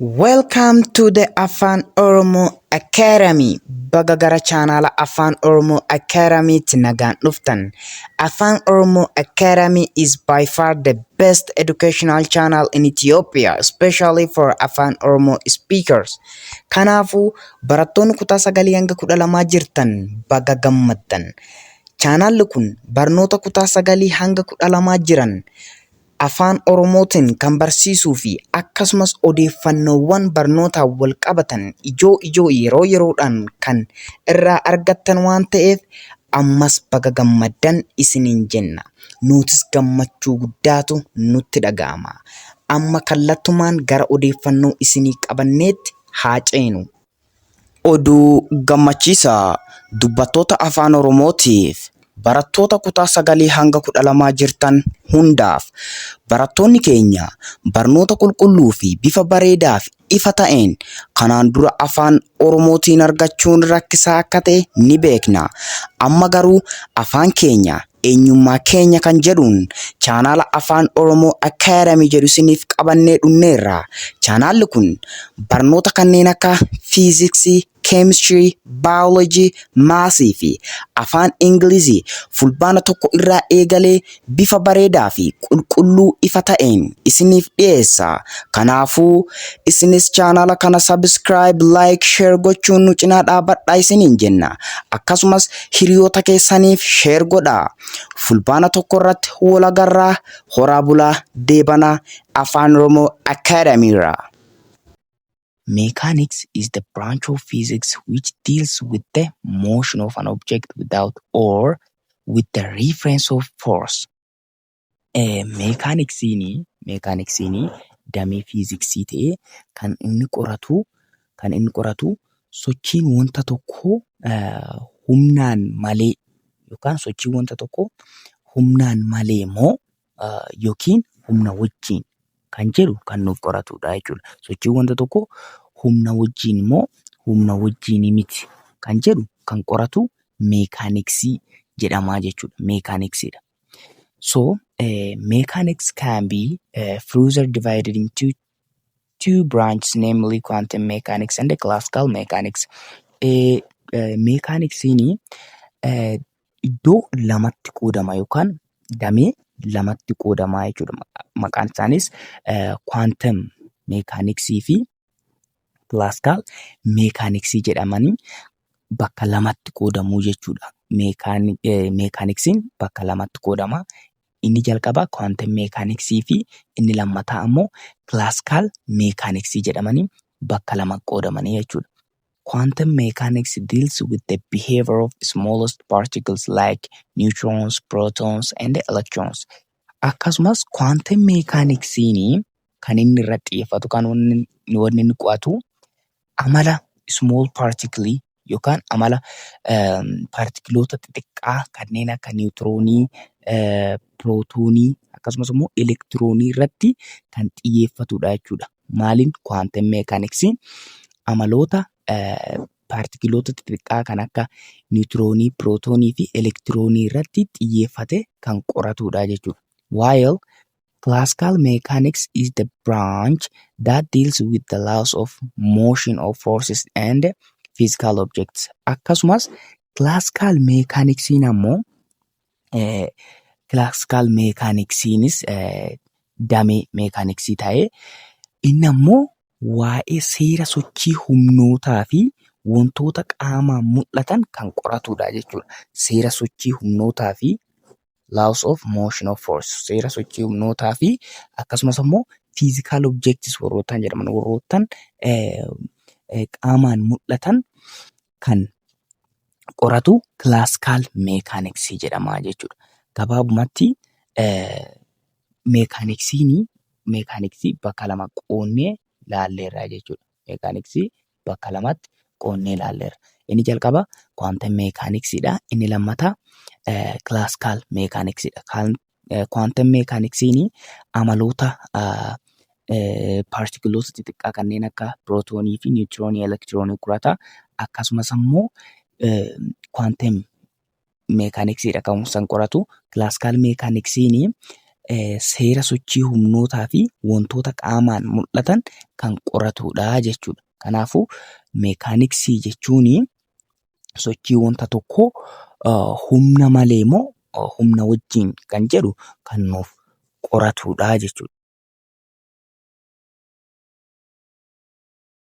Welcome to the Afaan Oromoo Academy. Baga gara chaanaala Afaan Oromoo Academy'tti nagaan dhuftan. Afaan Oromoo Academy is by far the best educational channel in Ethiopia, especially for Afaan Oromoo speakers. Kanaafuu barattoonni kutaa 9 hanga 12 jirtan baga gammaddan. Chaanaalli kun barnoota kutaa 9 hanga 12 jiran Afaan Oromootiin kan barsiisuu fi akkasumas odeeffannoowwan barnootaan wal qabatan ijoo ijoo yeroo yeroodhaan kan irraa argattan waan ta'eef, ammas baga gammaddan isiniin jenna. Nutis gammachuu guddaatu nutti dhaga'ama. Amma kallattumaan gara odeeffannoo isinii qabanneetti haa ceenu. Oduu gammachiisaa dubbattoota Afaan Oromootiif, barattoota kutaa 9 hanga 12 jirtan hundaaf, barattoonni keenya barnoota qulqulluu fi bifa bareedaa fi ifa ta'een kanaan dura Afaan Oromootiin argachuun rakkisaa akka ta'e ni beekna. Amma garuu afaan keenya eenyummaa keenya kan jedhuun chaanaala Afaan Oromoo Academy jedhu isiniif qabannee dhufneerra. Chaanaalli kun barnoota kanneen akka fiiziksii, keemistirii, baayoloojii, maths fi Afaan Ingilizii Fulbaana 1 irraa eegalee bifa bareedaa fi qulqulluu ifa ta'een isiniif dhiyeessa. Kanaafuu isinis chaanaala kana subscribe, like, share gochuun nu cinaa dhaabadhaa isiniin jenna. Akkasumas hiriyoota keessaniif share godhaa. Fulbaana 1 irratti wal agarraa. Horaa bulaa, deebanaa Afaan Oromoo Academy irraa. Mechanics is the branch of physics which deals with the motion of an object without or with the reference of force. Meekaaniksiin damee fiiziksii ta'ee kan inni qoratu sochiin wanta tokkoo humnaan malee yookaan sochiin wanta tokkoo humnaan malee moo yookiin humna wajjin kan jedhu kan nuuf qoratudha jechuudha. Sochiin wanta tokkoo humna wajjin moo humna wajjin miti kan jedhu kan qoratu meekaaniksii jedhama jechuudha. Meekaaniksiidha. So mechanics can be further divided into two branches, namely quantum mechanics and classical mechanics. Meekaaniksiin iddoo lamatti qoodama yookaan damee lamatti qoodama jechuudha. Maqaan isaanis quantum mechanicsii fi classical mechanicsii jedhamanii bakka lamatti qoodamuu jechuudha. Meekaaniksiin bakka lamatti qoodama. Inni jalqabaa quantum mechanicsii fi inni lammataa ammoo classical mechanicsii jedhamanii bakka lamatti qoodamanii jechuudha. Quantum mechanics deals with the behavior of smallest particles like neutrons, protons and electrons. Akkasumas quantum mechaniksiin kan inni irratti xiyyeeffatu, kan wanni inni qo'atu amala small particle yookaan amala paartikiloota xixiqqaa kanneen akka niwutiroonii, pirootoonii akkasumas immoo elektiroonii irratti kan xiyyeeffatudha jechuudha. Maaliin? Quantum mechaniksiin amaloota paartikiloota xixiqqaa kan akka niwutiroonii, pirootoonii fi elektiroonii irratti xiyyeeffatee kan qoratudha jechuudha. While classical mechanics is the branch that deals with the laws of motion of forces and physical objects. Akkasumas classical mechaniksiin ammoo, classical mechaniksiinis damee meekaaniksii ta'ee, inni ammoo waa'ee seera sochii humnootaa fi wantoota qaamaan mul'atan kan qoratudha jechuudha. Seera sochii humnootaa fi laws of motion of force, seera sochii humnootaa fi akkasumas immoo physical objects warroottan jedhaman, warroottan qaamaan mul'atan kan qoratu classical mechanics jedhama jechuudha. Gabaabumatti meekaaniksiin meekaaniksii bakka lama qoodnee ilaalleerra jechuudha. Meekaaniksii bakka lamatti qoodnee ilaalleerra. Inni jalqabaa quantum mechanicsiidha. Inni lammataa classical mechanicsiidha. Quantum mechaniksiin amaloota paartikiloota xixiqqaa kanneen akka pirootoonii fi niwutiroonii, elektiroonii qorata. Akkasumas immoo quantum mechaniksiidha kan isaan qoratu. Classical mechaniksiin seera sochii humnootaa fi wantoota qaamaan mul'atan kan qoratudha jechuudha. Kanaafuu meekaaniksii jechuun sochii wanta tokkoo humna malee moo humna wajjin kan jedhu kan nuuf qoratudha jechuudha.